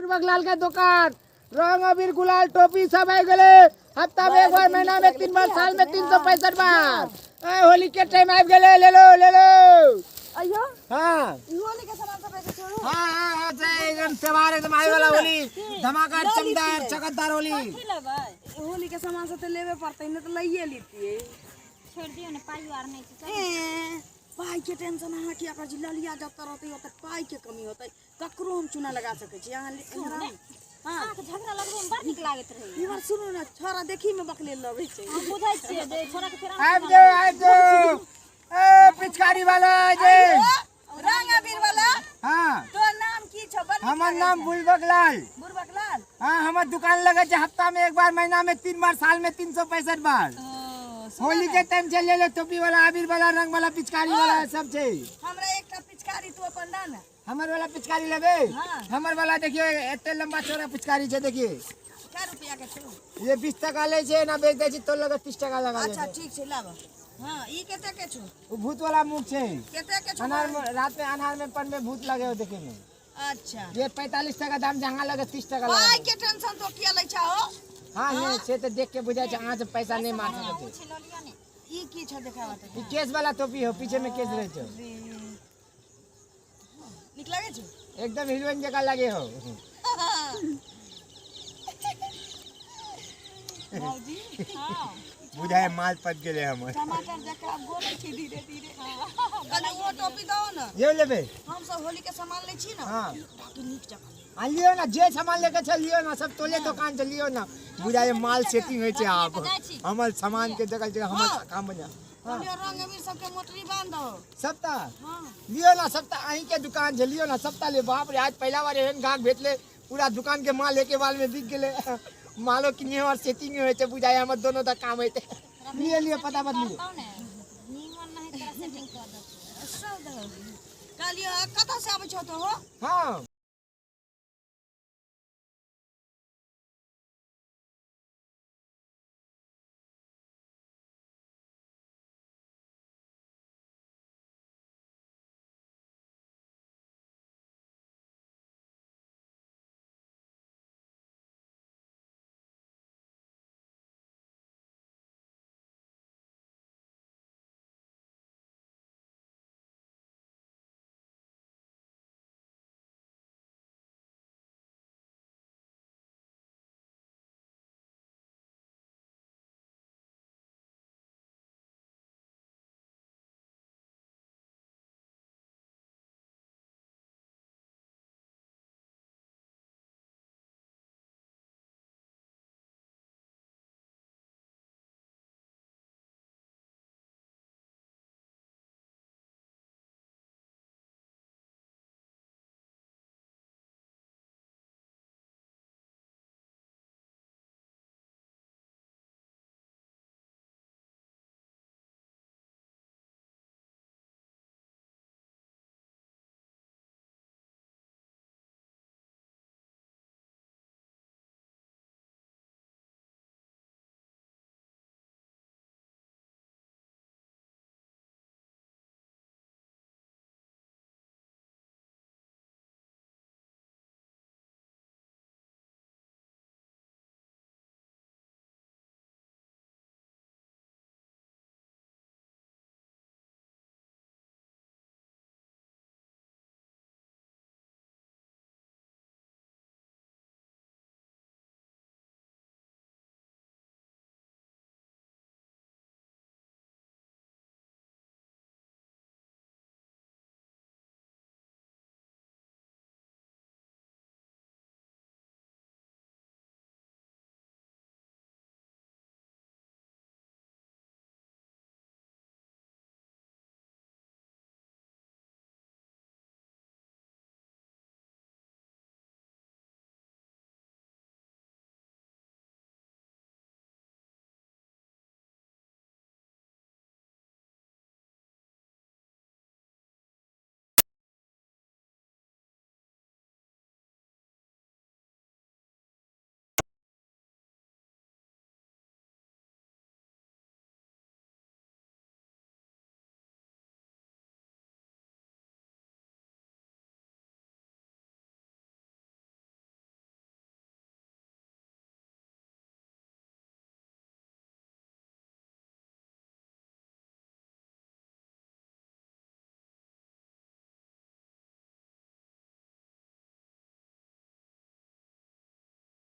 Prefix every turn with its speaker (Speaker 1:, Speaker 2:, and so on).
Speaker 1: बुढ़बक लाल के दुकान। रंग अबीर गुलाल टोपी सब आबि गेलै। हफ्ता में एक बार, महीना में 3 बार, साल में 365 बार। ए होली के टाइम आबि गेलै, ले लो ले लो।
Speaker 2: अयो
Speaker 1: हाँ
Speaker 2: ई होली के सामान सब ऐसे छोड़ू।
Speaker 1: हाँ हाँ हाँ, जय एकदम त्योहार एकदम आए वाला होली, धमाका चमदार चकदार होली।
Speaker 3: कथी लेबै?
Speaker 2: होली के सामान सब तऽ लेबे पड़तै, नहि तऽ लइए लितियै।
Speaker 3: छोड़ि दियौ ने, पाइयो आर नहि छै।
Speaker 2: ए, पाइ के टेंशन अहाँ किया करै छी? ललिया जतऽ रहतै ओतऽ पाइ के कमी होतै, ककरो हम चूना लगा सकै छी। अहाँ इम्हर आउ। हाँ।
Speaker 3: अहाँके झगड़ा लगबै मे बड़ नीक लागैत रहैया।
Speaker 2: इम्हर सुनू ने, छोरा देखी में बकलेल लगै छै।
Speaker 3: हम बुझै छियै जे छोरा के फेर
Speaker 1: आबि जाओ आबि जाओ, ए पिचकारी वाला जे।
Speaker 2: रंग अबीर वाला।
Speaker 1: हाँ।
Speaker 2: तोर नाम की छौ? बड़ नीक
Speaker 1: हमर
Speaker 2: लागै
Speaker 1: नाम
Speaker 2: छै।
Speaker 1: बुलबक लाल।
Speaker 2: बुड़बक लाल।
Speaker 1: हाँ, हमर दुकान लगे छै हफ्ता में एक बार, महीना में 3 बार, साल में 365 बार।
Speaker 2: ओ, सुनू
Speaker 1: होली
Speaker 2: ने,
Speaker 1: के टाइम छै, ले लो टोपी वाला, अबीर वाला, रंग वाला, पिचकारी वाला सब छै।
Speaker 2: हमरा एकटा पिचकारी तू अपन दा ने।
Speaker 1: हमर वाला पिचकारी लेबे?
Speaker 2: हाँ।
Speaker 1: हमर वाला देखियो, एते लंबा चौड़ा पिचकारी छै, देखिए।
Speaker 2: कै रुपया के छौ?
Speaker 1: ये 20 टका ले छै, ना बेच दै छी तो लगे 30 टका लगा
Speaker 2: अच्छा
Speaker 1: ले।
Speaker 2: ठीक छै, लाब। हाँ, ई कते के छौ?
Speaker 1: ओ भूत वाला मुख छै।
Speaker 2: कते के छौ?
Speaker 1: अनार में रात में अनार में पन में भूत लगे हो देखे में।
Speaker 2: अच्छा।
Speaker 1: ये 45 टका दाम, जहाँ लगे 30 टका लगा।
Speaker 2: पाइ के टेंशन तो किया लै छौ?
Speaker 1: हाँ, नहीं से तो देख के बुझाय छै अहाँ से पैसा नहीं मार सकै छै।
Speaker 3: छै लऽ लिअ ने।
Speaker 2: ई की छौ देखाबऽ तऽ?
Speaker 1: ई केस वाला टोपी हो, पीछे में केस रहे छै।
Speaker 2: रे। नीक लागै छौ?
Speaker 1: एकदम हीरोइन जकाँ लगे हो।
Speaker 2: भौजी।
Speaker 3: हाँ।
Speaker 1: बुझाय माल पच गेलै हमर।
Speaker 2: टमाटर जकाँ आब गोलै छै धीरे धीरे। कनि ओ टोपी दहो ने।
Speaker 1: यो लेबै?
Speaker 2: हम सब होली के सामान लै छी ने।
Speaker 1: हाँ।
Speaker 2: बाकी नीक जकाँ।
Speaker 1: आ लियो ना, जे सामान लेके छै लियो ना, सब तोले दुकान से लियो ना। बुझाय माल सेटिंग होइ छै आब। हमर सामान के जगह जगह हमर काम बना। हाँ।
Speaker 2: कहलियौ रंग अबीर सबके मोटरी बांध दहो।
Speaker 1: सबटा
Speaker 2: हाँ।
Speaker 1: लियो ना, सबटा अहीं के दुकान छै, लियो ना सबटा ले। बाप रे, आज पहला बार एहन गाहक भेटले, पूरा दुकान के माल एके बार में बिक गेलै। मालो किनियो और सेटिंग होइ छै, बुझाय हमर दोनों दा काम होइते। लियो लियो फटाफट लियो।
Speaker 3: करतौ ने नीमन नहि तोरा सेटिंग कऽ देतौ।
Speaker 2: सब दहो। कहलियौ कतऽ से आबै छौ तो हो?
Speaker 1: हाँ।